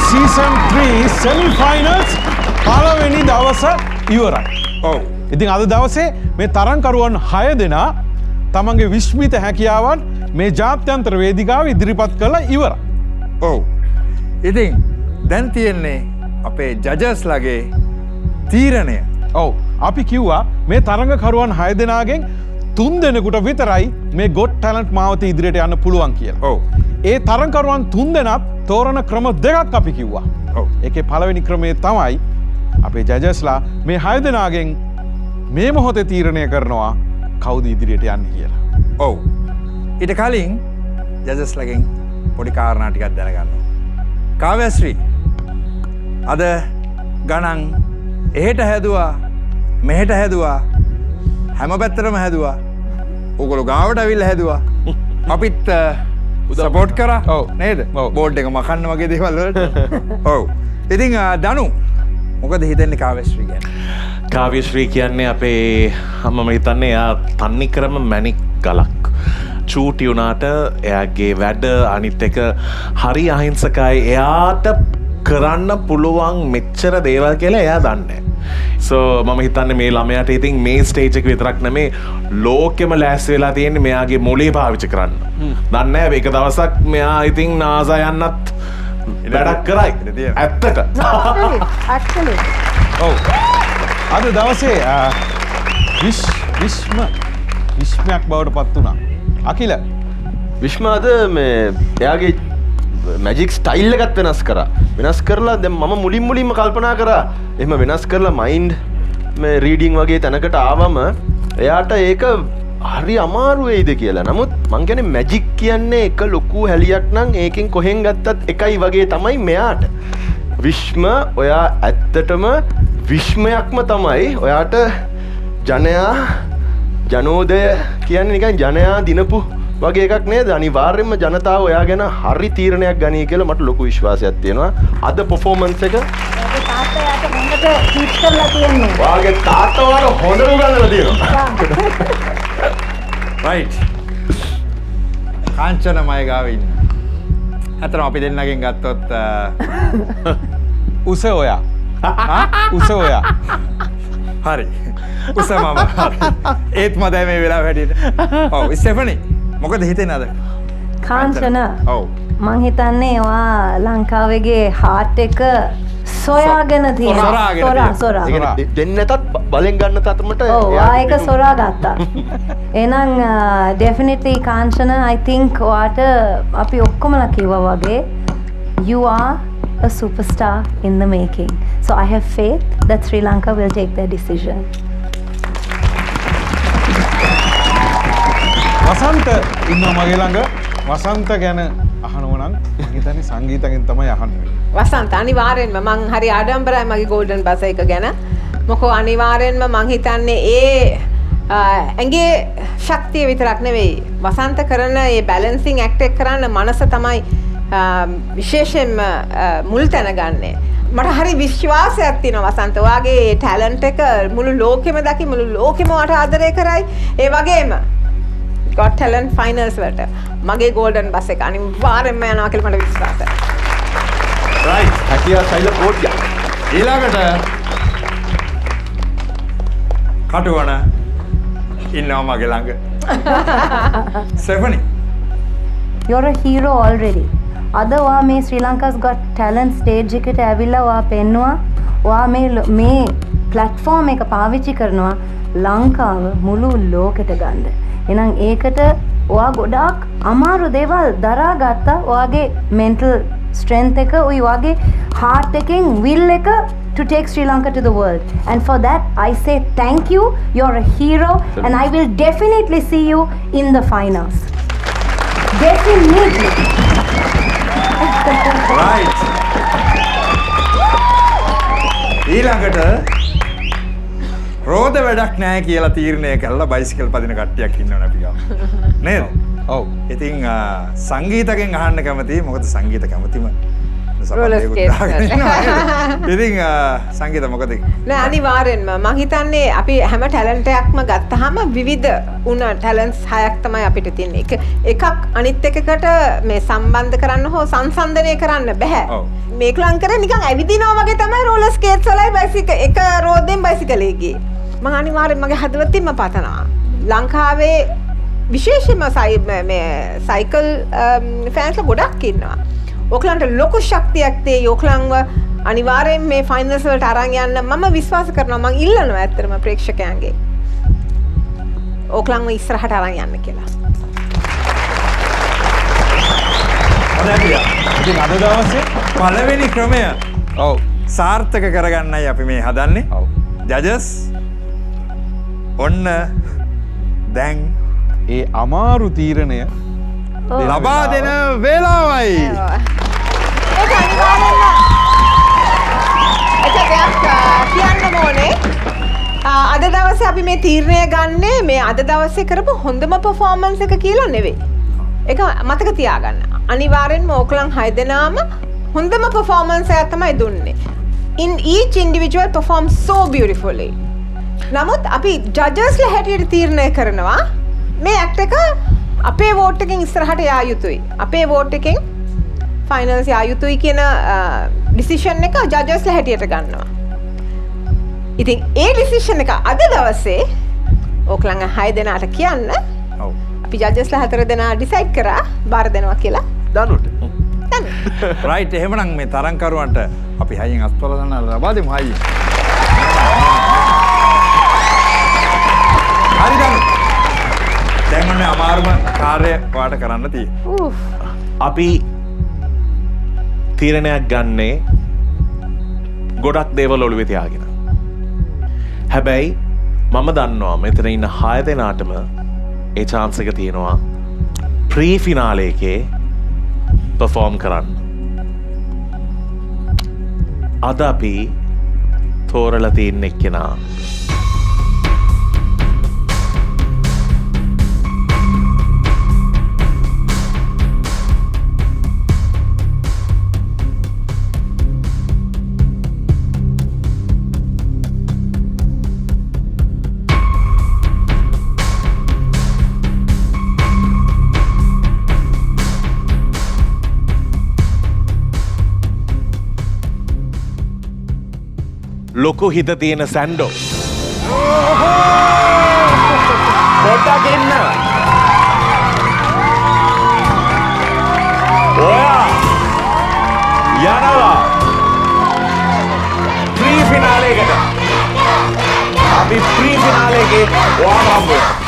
Season 3 semi finals පළවෙනි දවස ඉවරයි. ඔව්. ඉතින් අද දවසේ මේ තරඟකරුවන් 6 දෙනා තමන්ගේ විස්මිත හැකියාවන් මේ ජාත්‍යන්තර වේදිකාව ඉදිරිපත් කරලා ඉවරයි. ඔව්. ඉතින් දැන් තියෙන්නේ අපේ ජජස්ලගේ තීරණය. ඔව්. අපි කිව්වා මේ තරඟකරුවන් 6 දෙනාගෙන් 3 දෙනෙකුට විතරයි මේ ගොට් ටැලන්ට් මාවත ඉදිරියට යන්න පුළුවන් කියලා. ඔව්. ඒ තරඟකරුවන් 3 දෙනාත් තෝරන ක්‍රම දෙකක් අපි කිව්වා. ඔව්. ඒකේ පළවෙනි ක්‍රමය තමයි අපේ ජජස්ලා මේ 6 දෙනාගෙන් මේ මොහොතේ තීරණය කරනවා කවුද ඉදිරියට යන්නේ කියලා. ඔව්. ඊට කලින් ජජස්ලගෙන් පොඩි කාරණා ටිකක් දැනගන්න ඕන. කාව්‍යශ්‍රී, අද ගණන් එහෙට හැදුවා, මෙහෙට හැදුවා, හැම පැත්තටම හැදුවා. ඕගොල්ලෝ ගාවට ඇවිල්ලා හැදුවා. අපිත් සපෝට් කරා. ඔව්. නේද? ඔව්. බෝඩ් එක මකන්න වගේ දේවල් වලට. ඔව්. ඉතින් දනු, මොකද හිතෙන්නේ කාව්‍යශ්‍රී ගැන? කාව්‍යශ්‍රී කියන්නේ අපේ, මම හිතන්නේ එයා තන්නිකරම මැණික් ගලක්. චූටි වුණාට එයාගේ වැඩ අනිත් එක හරි අහිංසකයි. එයාට කරන්න පුළුවන් මෙච්චර දේවල් කියලා එයා දන්නේ. සෝ මම හිතන්නේ මේ ළමයාට ඉතින් මේ ස්ටේජ් එක විතරක් නෙමේ, ලෝකෙම ලෑස්ති වෙලා තියෙන්නේ මෙයාගේ මොලේ පාවිච්චි කරන්න. දන්නේ නැහැ, එක දවසක් මෙයා ඉතින් නාසා යන්නත් වැඩක් කරයි. ඉඩ තියෙනවා. ඇත්තට. Actually, actually. ඔව්. අද දවසේ විශ්මයක් බවට පත් වුණා. අකිල. විශ්ම අද මේ එයාගේ මැජික් ස්ටයිල් එකත් වෙනස් කරා. වෙනස් කරලා දැන් මම මුලින් මුලින්ම කල්පනා කරා එහෙම වෙනස් කරලා මයින්ඩ් මේ රීඩින් වගේ තැනකට ආවම එයාට ඒක හරි අමාරු වෙයිද කියලා. නමුත් මං කියන්නේ මැජික් කියන්නේ එක ලොකු හැලියක් නම් ඒකෙන් කොහෙන් ගත්තත් එකයි වගේ තමයි මෙයාට. විශ්ම, ඔයා ඇත්තටම විශ්මයක්ම තමයි. ඔයාට ජනයා ජනෝදය කියන්නේ නිකන් ජනයා දිනපු වගේ එකක් නේද? අනිවාර්යයෙන්ම ජනතාව ඔයා ගැන හරි තීරණයක් ගනී කියලා මට ලොකු විශ්වාසයක් තියෙනවා. අද පර්ෆෝමන්ස් එක ඔයාගේ තාත්තා යාට හොඳට ටීච් කරලා තියෙන්නේ. ඔයාගේ තාත්තා ඔයාට හොඳට උගන්වලා තියෙනවා. රයිට්. කාංචන මය ගාව ඉන්න. ඇත්තටම අපි දෙන්නගෙන් ගත්තොත් උස ඔයා. උස ඔයා. හරි. උස මම. හරි. ඒත් මදයි මේ වෙලාව හැටියට. ඔව්, ස්ටෙෆනි, මොකද හිතෙන්නේ අද? කාංචන. ඔව්. මං හිතන්නේ ඔයා ලංකාවේගේ හાર્ට් එක සොයාගෙන තියෙනවා. සොරාගෙන සොරා තියෙනවා. සොරා. ඒ කියන්නේ දෙන්න නැතත් බලෙන් ගන්න තරමට ඔව්, එයා ඔයා ඒක සොරා ගත්තා. එහෙනම් ඩෙෆිනිට්ලි කාංචන, I think ඔයාට අපි ඔක්කොමලා කිව්වා වගේ you are a superstar in the making. So I have faith that Sri Lanka will take their decision. වසන්ත ඉන්නවා මගේ ළඟ. වසන්ත ගැන අහනවා නම් මං හිතන්නේ සංගීතගෙන් තමයි අහන්න වෙන්නේ. වසන්ත, අනිවාර්යෙන්ම මං හරි ආඩම්බරයි මගේ ගෝල්ඩන් බස් එක ගැන. මොකෝ අනිවාර්යෙන්ම මං හිතන්නේ ඒ ඇඟේ ශක්තිය විතරක් නෙවෙයි, වසන්ත කරන ඒ බැලන්සිං ඇක්ට් එක කරන්න මනස තමයි විශේෂයෙන්ම මුල් තැන ගන්නෙ. මට හරි විශ්වාසයක් තියෙනවා වසන්ත, ඔයාගේ ඒ ටැලන්ට් එක මුළු ලෝකෙම දකි, මුළු ලෝකෙම ඔයාට ආදරය කරයි. ඒ වගේම Got Talent Finals වලට මගේ ගෝල්ඩන් බස් එක අනිවාර්යෙන්ම යනවා කියලා මට විශ්වාසයි. රයිට්. හැකියා ශෛල කෝටියක්. ඊළඟට කටුවන ඉන්නවා මගේ ළඟ. ස්ටෙෆනි. You're a hero already. අද ඔයා මේ ශ්‍රී ලංකාස් Got Talent stage එකට ඇවිල්ලා ඔයා පෙන්නුවා ඔයා මේ ප්ලැට්ෆෝම් එක පාවිච්චි කරනවා ලංකාව මුළු ලෝකෙට ගන්න. එහෙනම් ඒකට ඔයා ගොඩාක් අමාරු දේවල් දරා ගත්තා. ඔයාගේ මෙන්ටල් ස්ට්‍රෙන්ත් එක, ඔය ඔයාගේ හાર્ට් එකෙන් විල් එක to take Sri Lanka to the world. And for that, I say thank you. You're a hero, and I will definitely see you in the finals. Definitely. Right. ඊළඟට රෝද වැඩක් නෑ කියලා තීරණය කරලා බයිසිකල් පදින කට්ටියක් ඉන්නවනේ අපි ගාව. නේද? ඔව්. ඉතින් සංගීතගෙන් අහන්න කැමතියි. මොකද සංගීත කැමතිම සපන් දෙකකුත් දාගෙන ඉන්නවා නේද? ඉතින් සංගීත මොකද? නෑ, අනිවාර්යෙන්ම මං හිතන්නේ අපි හැම ටැලන්ට් එකක්ම ගත්තාම විවිධ වුණ ටැලන්ට්ස් හයක් තමයි අපිට තියෙන්නේ. එක එකක් අනිත් එකකට මේ සම්බන්ධ කරන්න හෝ සංසන්දනය කරන්න බෑ. මේක ලං කරේ නිකන් ඇවිදිනවා වගේ තමයි රෝලර් ස්කේට්ස් වලයි බයිසිකල් එක රෝදෙන් බයිසිකලේ ගියේ. මං අනිවාර්යෙන් මගේ හදවතින්ම පතනවා. ලංකාවේ විශේෂයෙන්ම මේ සයිකල් ෆෑන්ස්ලා ගොඩක් ඉන්නවා. ඕකලන්ට ලොකු ශක්තියක් තියෙයි. ඕකලන්ව අනිවාර්යෙන් මේ ෆයිනල්ස් වලට අරන් යන්න මම විශ්වාස කරනවා. මං ඉල්ලනවා ඇත්තටම ප්‍රේක්ෂකයන්ගෙන්. ඕකලන්ව ඉස්සරහට අරන් යන්න කියලා. හොඳයි ප්‍රියා. ඉතින් අද දවසේ පළවෙනි ක්‍රමය සාර්ථක කරගන්නයි අපි මේ හදන්නේ. ජජස්, ඔන්න දැන් ඒ අමාරු තීරණය ලබා දෙන වේලාවයි. ඒක අනිවාර්යෙන්ම එක දෙයක් කියන්න ඕනේ. අද දවසේ අපි මේ තීරණය ගන්නේ මේ අද දවසේ කරපු හොඳම පර්ෆෝමන්ස් එක කියලා නෙවෙයි. ඒක මතක තියාගන්න. අනිවාර්යෙන්ම ඕකලන් හය දෙනාම හොඳම පර්ෆෝමන්ස් එකක් තමයි දුන්නේ. In each individual perform so beautifully. නමුත් අපි ජජස්ලා හැටියට තීරණය කරනවා මේ ඇක්ට් එක අපේ වෝට් එකෙන් ඉස්සරහට යා යුතුයි. අපේ වෝට් එකෙන් ෆයිනල්ස් යා යුතුයි කියන ඩිසිෂන් එක ජජස්ලා හැටියට ගන්නවා. ඉතින් ඒ ඩිසිෂන් එක අද දවසේ ඕකලන් හය දෙනාට කියන්න අපි ජජස්ලා හතර දෙනා ඩිසයිඩ් කරා බාර දෙනවා කියලා. දනුට. දනු. රයිට්, එහෙමනම් මේ තරංකරුවන්ට අපි හයියෙන් අත්පොළසන් ලබා දෙමු හයියෙන්. හරි දනු. දැන් ඔන්න අමාරුම කාර්යය ඔයාට කරන්න තියෙන්නේ. අපි තීරණයක් ගන්නේ ගොඩක් දේවල් ඔළුවේ තියාගෙන. හැබැයි මම දන්නවා මෙතන ඉන්න හය දෙනාටම ඒ චාන්ස් එක තියෙනවා ප්‍රී ෆිනාලේ එකේ පර්ෆෝම් කරන්න. අද අපි තෝරලා තියෙන එක්කෙනා ලොකු හිත තියෙන සැන්ඩෝ. පොඩ්ඩක් ඉන්න. ඔයා යනවා ප්‍රී ෆිනාලේ එකට. අපි ප්‍රී ෆිනාලේ එකේ ඔයාම හම්බ වෙනවා.